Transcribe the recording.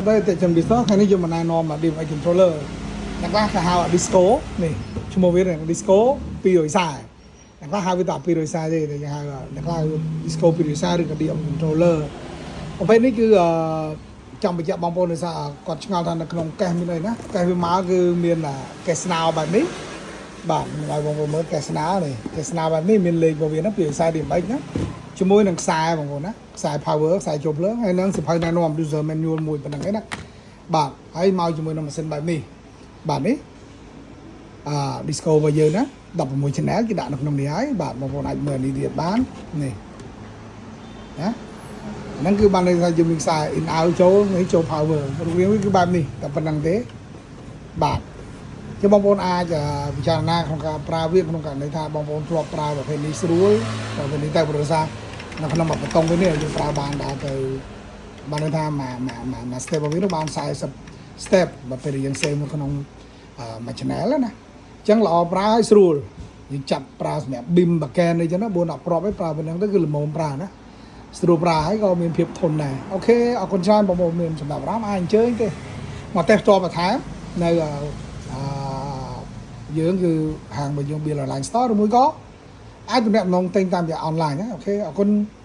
តែតែចាំ Disco ថ្ងៃនេះយើងមកណែនាំ DMX controller អ្នកខ្លះគេហៅ Disco នេះឈ្មោះវា Disco 240អ្នកខ្លះហៅវាតែ240ទេតែគេហៅអ្នកខ្លះហៅ Disco 240ឬក៏ DM controller ប្រភេទនេះគឺអឺចង់បញ្ជាក់បងប្អូនដោយសារគាត់ឆ្ងល់ថានៅក្នុងកេសមានអីណាកេសវាមកគឺមានកេសស្នោបែបនេះបាទខ្ញុំឲ្យបងប្អូនមើលកេសស្នោនេះកេសស្នោបែបនេះមានលេខរបស់វាណា240 DMX ណាជាមួយនឹងខ្សែបងប្អូនណាខ្សែ power ខ្សែចូលភ្លើងហើយនឹងសៀវភៅណែនាំ user manual មួយប៉ុណ្ណឹងឯណាបាទហើយមកជាមួយនឹងម៉ាស៊ីនបែបនេះបាទនេះអា disco របស់យើងណា16 channel គេដាក់នៅក្នុងនេះហើយបាទបងប្អូនអាចមើលនេះទៀតបាននេះណាហ្នឹងគឺបានន័យថាយើងមានខ្សែ in out ចូលនេះចូល power រូបរាងវាគឺបែបនេះតែប៉ុណ្្នឹងទេបាទជាបងប្អូនអាចពិចារណាក្នុងការប្រើវាក្នុងករណីថាបងប្អូនធ្លាប់ប្រើប្រភេទនេះស្រួលប្រភេទនេះតែប្រសានៅក្នុងមួយបតុងវានេះយើងប្រើបានដល់ទៅបានន័យថាមួយមួយមួយ step របស់វានោះបាន40 step បើពេលយើង save នៅក្នុងមួយ channel ណាអញ្ចឹងល្អប្រើឲ្យស្រួលយើងចាប់ប្រើសម្រាប់ beam បាកែនអីចឹងណា4 10គ្រាប់ឯងប្រើប៉ុណ្្នឹងទៅគឺល្មមប្រើណាស្រួលប្រើហើយក៏មានភាពធន់ដែរ OK អរគុណច្រើនបងប្អូនមានសម្រាប់អារម្មណ៍អាចអញ្ជើញទេមកតេស្តផ្ទាល់បន្ថែមនៅអឺយើងគឺហាងរបស់យើង Bill Online Store ឬមួយក៏អាចទំនាក់ទំនងទិញតាមរយៈ online ណា OK អរគុណ។